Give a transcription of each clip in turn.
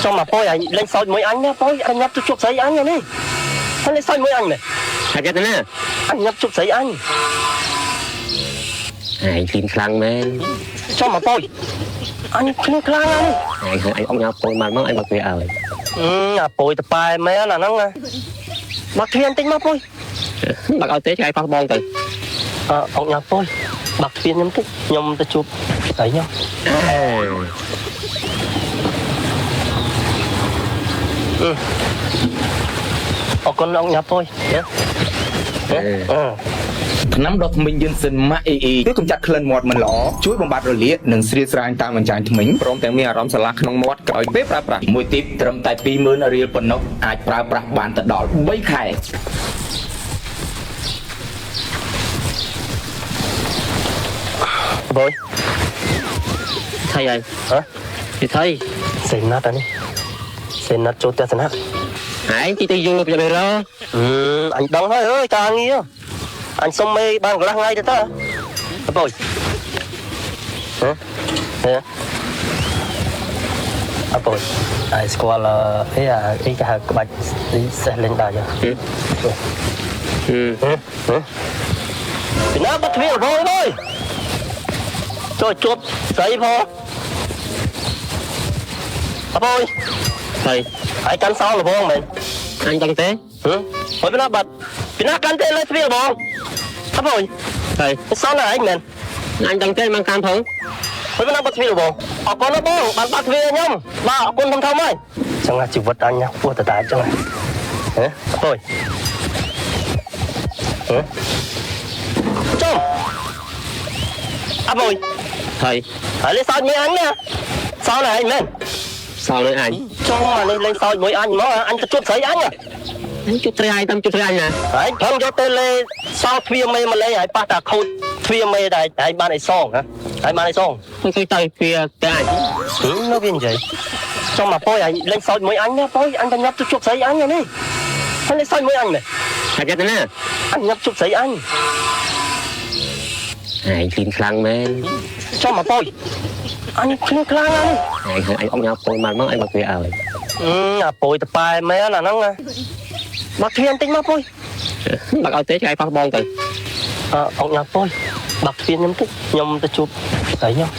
ចុះមកប៉យឲ្យលេងសើចមួយអញណាប៉យអញញ៉ាប់ទៅជប់ស្រីអញនេះហើយលេងសើចមួយអញមែន ហើយគេទៅណា អញញ៉ាប់ជប់ស្រីអញ ឯងឃ្លៀនខ្លាំងមែន ចុះមកប៉យអញឃ្លៀនខ្លាំងណាស់នេះ ឯងហើយអញអង្ញាពងមកមកអញមកវាឲ្យ អឺអាប៉យតប៉ែមែនអាហ្នឹងណាមកទ្វារបន្តិចមកប៉យ បាក់ឲ្យទេឆ្ងាយប៉ះបងទៅ អឺអង្គញ៉ាំប៉យបាក់ទ្វារខ្ញុំតិចខ្ញុំទៅជួបស្រីខ្ញុំអរគុណអង្គញ៉ាំប៉យណាអឺ ថ្នាំដុសធ្មេញយិនសិនម៉ាក់អ៊ីអ៊ី ជួយកម្ចាត់ក្លិនមាត់មិនល្អជួយបំបត្តិរលាកនិងស្រៀលស្រាញតាមអញ្ចាញធ្មេញព្រមទាំងមានអារម្មណ៍ស្រឡះក្នុងមាត់ក្រោយពេលប្រើប្រាស់ មួយទីបត្រឹមតែ20000រៀលប៉ុណ្ណោះអាចប្រើប្រាស់បានទៅដល់3ខែ ប៉យ ថៃហើយ ហ៎ ពីថៃ សេណាត់អានេះសេណាត់ចូលទស្សនៈ ឯងទីទៅយល់ពីរ អឺអញដឹងហើយអើយការងារអញសុំមេបានកន្លះថ្ងៃទៅតើប៉យហ៎ហ៎អប៉យអាយស្គាល់អីអាអីគេហៅក្បាច់សេះលេងដែរហ៎ ហឹម ហ៎ហ៎ពីណាបាត់ទ្វារបងអើយចូលជួបស្រីផងអប៉យ ថៃ ហើយកាន់សោលបងមែន អញដឹងទេ ហ៎ហើយពីណាបាត់ពីណាកាន់ទេលើទ្វារបងអប៉យ ថៃ សោណាឯងមែន អញដឹងទេមិនកាន់ផង ហើយពីណាបាត់ទ្វារបងអរគុណណាបងបានបាត់ទ្វារខ្ញុំបាទអរគុណធំធំហើយចឹងណាជីវិតអញណាពោះតតាចឹងហ៎អប៉យហ៎ចុំអប៉យ ថៃ ហើយលេងសើចមួយអញណាសោណាឯងមែន សល់នៅអញ ចុំអានេះលេងសើចមួយអញមកអញទៅជួបស្រីអញ អញជប់ត្រីឯងតាមជប់ត្រីអញណា ហើយប្រឹងយកទៅលេសោទ្វារមេមកលេហើយប៉ះតាខូចទ្វារមេដែលហើយបានអីសងហ៎ហើយបានអីសង មិនឃើញទៅពីតែអញ នៅវានិយាយចុំមកប៉យឲ្យលេងសើចមួយអញណាប៉យអញទៅញាប់ទៅជួបស្រីអញនេះហើយលេងសើចមួយអញនេះ ហើយគេទៅណា អញញាប់ជួបស្រីអញ ឯងឃ្លៀនខ្លាំងមែន ចុំមកប៉យអញឃ្លៀនខ្លាំងណាស់នេះ ឯងហើយអញអង្ញាពងមកមកអញមកវាឲ្យ អឺអាប៉យតប៉ែមែនអាហ្នឹងណាមកទ្វារបន្តិចមកប៉យ បាក់ឲ្យទេឆ្ងាយប៉ះបងទៅ អឺអង្គញ៉ាំប៉យបាក់ទ្វារខ្ញុំតិចខ្ញុំទៅជួបស្រីខ្ញុំ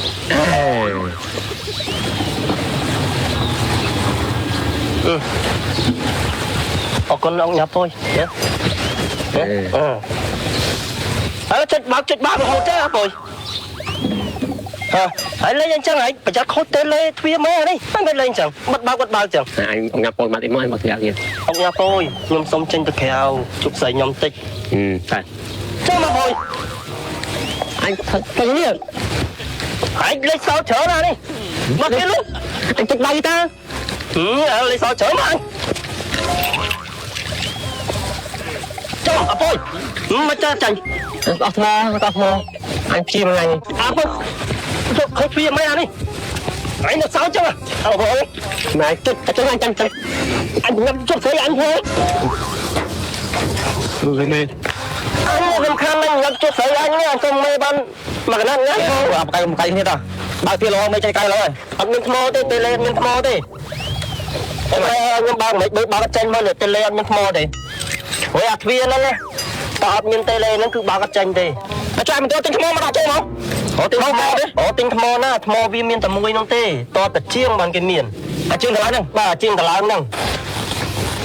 អរគុណអង្គញ៉ាំប៉យណាអឺហើយចិត្តបើកចិត្តបើករហូតទេអប៉យហ៎ហើយលេងអញ្ចឹងហើយប្រយ័ត្នខូចទេលេទ្វារមើលនេះមិនលេងអញ្ចឹងបិទបើកបិទបើកអញ្ចឹង អញអង្ញាពងមកអីមកអញមកវាទៀត អង្គញ៉ាំប៉យខ្ញុំសុំចេញទៅក្រៅជួបស្រីខ្ញុំតិច តែ ចូលមកប៉យ អញទៅនេះ ហើយលេងសោតច្រើនណាស់នេះមកទៀតលោក អញទឹកដៃតើ អឺលេងសោតច្រើនមកអញចូលអប៉យមកចាចាញ់ អស់ថ្មអស់ថ្មអញព្យាមួយថ្ងៃ អើពុកចូលខូចទ្វារមែនអានេះអញនៅសោតចឹងអើបង ម៉ែទឹកអញ្ចឹងអញចាំចាំ អញញ៉ាំជប់ស្រីអញផង លឺមែន អញសំខាន់ណាស់ញ៉ាំជប់ស្រីអញនេះអញសុំមេបានមកកណាត់ញ៉ាំផង អាបកាយកាយគ្នាតើបើកទីលោមេចេញកាយឡើយ អត់មានថ្មទេតេឡេអត់មានថ្មទេតែខ្ញុំបើកមិនបើបើកចេញមកតេឡេអត់មានថ្មទេហួយអាទ្វារហ្នឹងណាតើអត់មានតេឡេហ្នឹងគឺបើកអត់ចេញទេ អត់ចាំមិនទៅទិញថ្មមកដាក់ចូលមក អូទិញថ្មទេអូទិញថ្មណាថ្មវាមានតែមួយហ្នឹងទេតតែជាងបានគេមាន អាជើងកន្លែងហ្នឹង បាទជាងកន្លងហ្នឹង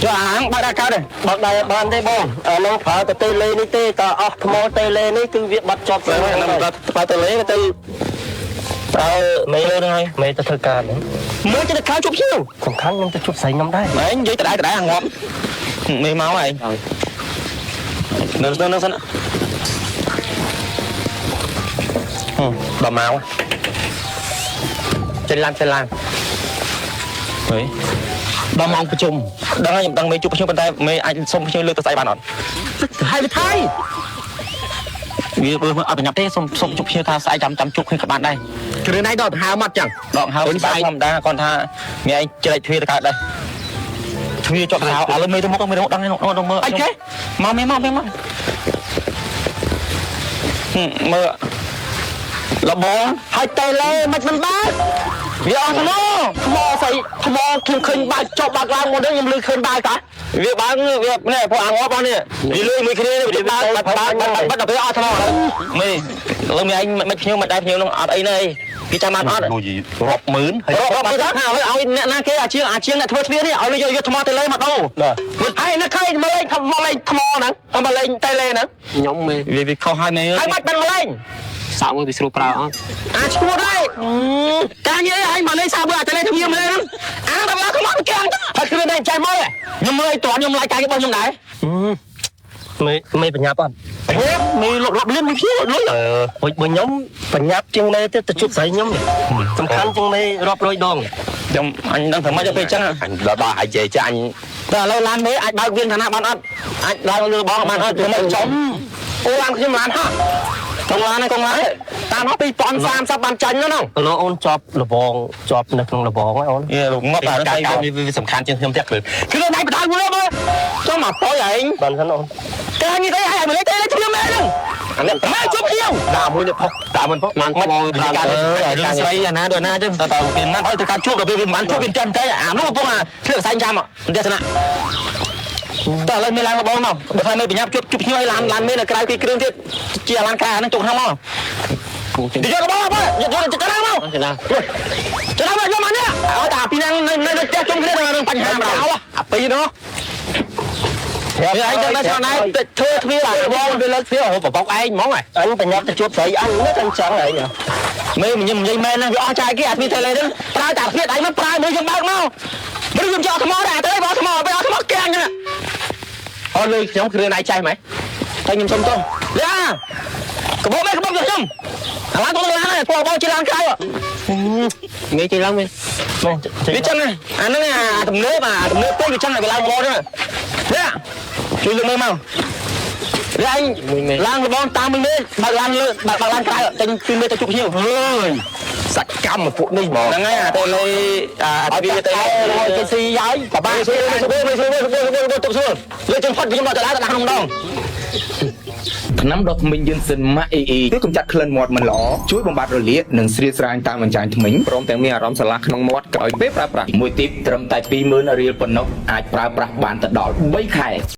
ចុះអាងបើកដាក់កើតទេ បើកដែរបានទេបងអាហ្នឹងប្រើតែតេឡេនេះទេតើអស់ថ្មតេឡេនេះគឺវាបាត់ជាប់ ហ្នឹងបើទៅលេទៅ ប្រើមេលើហ្នឹងហើយមេទៅធ្វើការហ្នឹង មួយទៅខៅជប់ជើង សំខាន់ខ្ញុំទៅជួបស្រីខ្ញុំដែរ ម៉ែនិយាយដដែលដដែលអាងាប់មេមកហើយនៅនៅនៅសិនដល់មកចេញឡានចេញឡានហេដល់ម៉ោងប្រជុំដឹងហើយខ្ញុំដឹងមេជួបខ្ញុំប៉ុន្តែមេអាចសុំខ្ញុំលើកទៅស្អីបានអត់ហើយវិថៃវាអត់ប្រញាប់ទេសុំសុំជួបខ្ញុំថាស្អែកចាំចាំជួបខ្ញុំក៏បានដែរ គ្រឿងណៃដកដង្ហើមអត់ចឹង ដកហើមស្បែកធម្មតាគាត់ថាមានឯងច្រែកទ្វារទៅកើតដែរទ្វារជាប់ដៅឥឡូវមេទៅមុខមេទៅមុខដឹងហើយមើល អីគេ មកមេមកមេមកមើលលបង ហើយតេឡេមិនមិនបើក វាអស់ថ្មថ្មស្អីថ្មខ្ញុំឃើញបើកចុះបើកឡើងមុនហ្នឹងខ្ញុំលឺឃើញបើកតាវាបើកវានេះពួកអាងាប់នេះវាលុយមួយគ្នាវាបើកបើកបើកបើកដល់ពេលអស់ថ្មឥឡូវមេឥឡូវមេឯងមិនភ្ញៀវមិនដែរភ្ញៀវនោះអត់អីទេគេចាំបានអត់ លុយរាប់ម៉ឺនហើយ រាប់ម៉ឺនថាឲ្យឲ្យអ្នកណាគេអាជាងអាជាងអ្នកធ្វើទ្វារនេះឲ្យយកយកថ្មតេឡេមកដូរហើយនៅឃើញមកលេងមកលេងថ្មហ្នឹងមកលេងតេឡេហ្នឹង ខ្ញុំមេ វាវាខុសហើយមេហើយបាច់បានមកលេង សាក់មើលពីស្រួលប្រើអត់ អាឈួតហើយការងារឯងមកលេងសាមើអាតេឡេធ្វើមើលហ្នឹងអាដល់មកមកកាំងហើយគ្រឿងតែចេះមើលខ្ញុំមើលឲ្យតខ្ញុំឡាយការរបស់ខ្ញុំដែរ មេមេបញ្ញាប់អត់ មេលុបលុបលឿនមួយភ្លុយ អឺបើខ្ញុំបញ្ញាប់ជាងមេទៀតទៅជួបស្រីខ្ញុំសំខាន់ជាងមេរាប់រយដង ខ្ញុំអញដឹងថាម៉េចទៅពេលអញ្ចឹង អញដល់ដល់អាយចេះចាអញ តែឥឡូវឡានមេអាចបើកវៀនឋានៈបានអត់អាចឡើងលើបងបានអត់ខ្ញុំចំអូឡានខ្ញុំឡានហោះកងឡានកងឡានតាមហោះ2030បានចាញ់ហ្នឹង ឥឡូវអូនជាប់លបងជាប់នៅក្នុងលបងហើយអូន យេងាប់អា ការ ការ នេះវាសំខាន់ជាងខ្ញុំទៀតគឺ គឺណៃបដៅមើលមើលចុះមកប៉ុយឯង បានសិនអូន ការងារស្អីឲ្យមកលេងទេខ្ញុំមែនហ្នឹង អានេះ មកជប់ខ្ញុំ ដាក់មួយនេះផុសដាក់មួយផុស បានថ្ម ការរឿងស្រីអាណាដូចណាចឹងតើតើវាណាត់ឲ្យទៅការជួបដល់ពេលវាមិនបានជួបវាចាំតែអានោះកំពុងអាធ្លាក់ផ្សែងចាំអន្តរណៈតើឥឡូវមានឡើងលបងមកបើថានៅបញ្ញាប់ជួបជួបភ្ញៀវឲ្យឡានឡានមាននៅក្រៅពីគ្រឿងទៀតជាឡានកាហ្នឹងជុកក្នុងមកយកលបងមកយកយកចឡើងមក ចណា ចឡើងមកយកមកនេះឲ្យតែពីណានៅនៅផ្ទះជុំគ្នានឹងបញ្ហាមក អាពីរនោះ វាឯងទៅដល់ឆ្នាំណៃធ្វើទ្វារលបង វាលើកទ្វារហូបបបកឯងហ្មងហ៎ អញបញ្ញាប់ទៅជួបស្រីអញនៅតែចឹងឯង មេខ្ញុំនិយាយមែនណាវាអស់ចាយគេអាទ្វារតេឡេហ្នឹងប្រើតែទ្វារដៃមកប្រើមើលយើងបើកមកមើលយើងចោលថ្មដែរទៅបើថ្មបើថ្មកាំងហ្នឹង អូលុយខ្ញុំគ្រឿងដៃចេះហ្មង តែខ្ញុំសុំទោសយ៉ាកបោកមេកបោកខ្ញុំអាឡានទៅឡានហ្នឹងបងជិះឡានក្រៅ ងាយជិះឡើងមេមេ វាចឹងអាហ្នឹងអាទំនើបអាទំនើបពេកវាចឹងវាឡើងមកហ្នឹងនេះជួយលើកមេមកឡើងឡើងលបងតាមមួយមេបើកឡានលើបើកឡានក្រៅចេញពីមេទៅជួបភ្ញៀវ អើយសកម្មពួកនេះហ្មង ហ្នឹងហើយអាតេលេអាទីវាតេលេ គេស៊ីហើយបបា ស្រួលស្រួលស្រួលស្រួលស្រួលស្រួលស្រួលលើជើងផុតខ្ញុំដល់ទៅដល់ក្នុងម្ដង ថ្នាំដុសធ្មេញយិនសិនម៉ាក់អ៊ីអ៊ី ជួយកម្ចាត់ក្លិនមាត់មិនល្អជួយបំបត្តិរលាកនិងស្រាលស្រាញតាមអញ្ចាញធ្មេញព្រមទាំងមានអារម្មណ៍ស្រឡះក្នុងមាត់ក្រោយពេលប្រើប្រាស់ មួយទីបត្រឹមតែ20000រៀលប៉ុណ្ណោះអាចប្រើប្រាស់បានទៅដល់3ខែ។